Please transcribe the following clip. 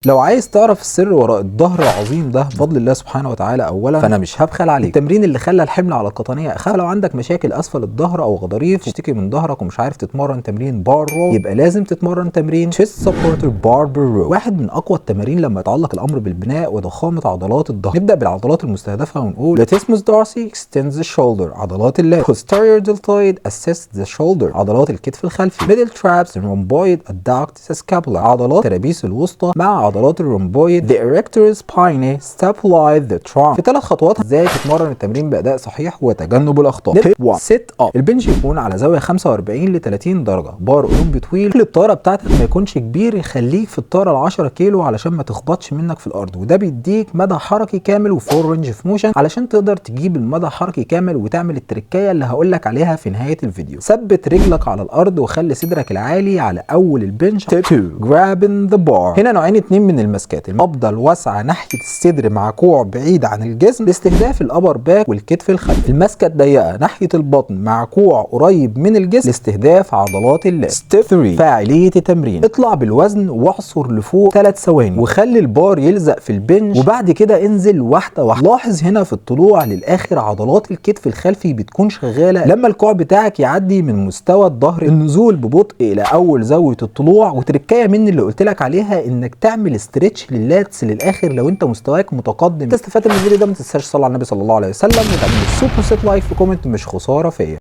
لو عايز تعرف السر وراء الظهر العظيم ده بفضل الله سبحانه وتعالى اولا، فانا مش هبخل عليك. التمرين اللي خلى الحمل على القطنيه اخف. لو عندك مشاكل اسفل الظهر او غضاريف، تشتكي من ظهرك ومش عارف تتمرن تمرين bar row، يبقى لازم تتمرن تمرين chest supported barbell row، واحد من اقوى التمارين لما يتعلق الامر بالبناء وضخامه عضلات الظهر. نبدا بالعضلات المستهدفة ونقول latissimus dorsi extends the shoulder، عضلات ال lat. posterior deltoid assists the shoulder، عضلات الكتف الخلفي. middle traps and rhomboid adduct the scapula، عضلات traps الوسطى مع عضلات ال rhomboid. the erector spinae stabilize the trunk. في ثلاث خطوات ازاي تتمرن التمرين باداء صحيح وتجنب الاخطاء. step 1، set up. ال bench يكون على زاوية 45 ل 30 درجه، بار اولمبي طويل. الطاره بتاعتك ما يكونش كبير، يخليك في الطاره ال 10 كيلو علشان ما تخبطش منك في الارض، وده بيديك مدى حركي كامل و full range of motion علشان تقدر تجيب المدى حركي كامل وتعمل التركايه اللي هقول لك عليها في نهاية الفيديو. ثبت رجلك على الارض وخلي صدرك العالي على اول ال bench. step 2، grabbing the bar. هنا نوعين اتنين من المسكات: القبضة الواسعة ناحية الصدر مع كوع بعيد عن الجسم لاستهداف ال upper back والكتف الخلفي، المسكه الضيقه ناحية البطن مع كوع قريب من الجسم لاستهداف عضلات ال lat. step 3، فاعلية التمرين. اطلع بالوزن واعصر لفوق 3 ثواني وخلي البار يلزق في ال bench، وبعد كده انزل واحدة واحدة. لاحظ هنا في الطلوع للاخر عضلات الكتف الخلفي بتكون شغالة لما الكوع بتاعك يعدي من مستوى الظهر. النزول ببطء الى اول زاوية الطلوع، وتركايه مني اللي قلت لك عليها انك تعمل stretch لل lats للاخر لو انت مستواك متقدم. انت استفدت من الفيديو ده، ما تنساش تصلي على النبي صلى الله عليه وسلم وتعمل super set like و comment، مش خسارة فيا.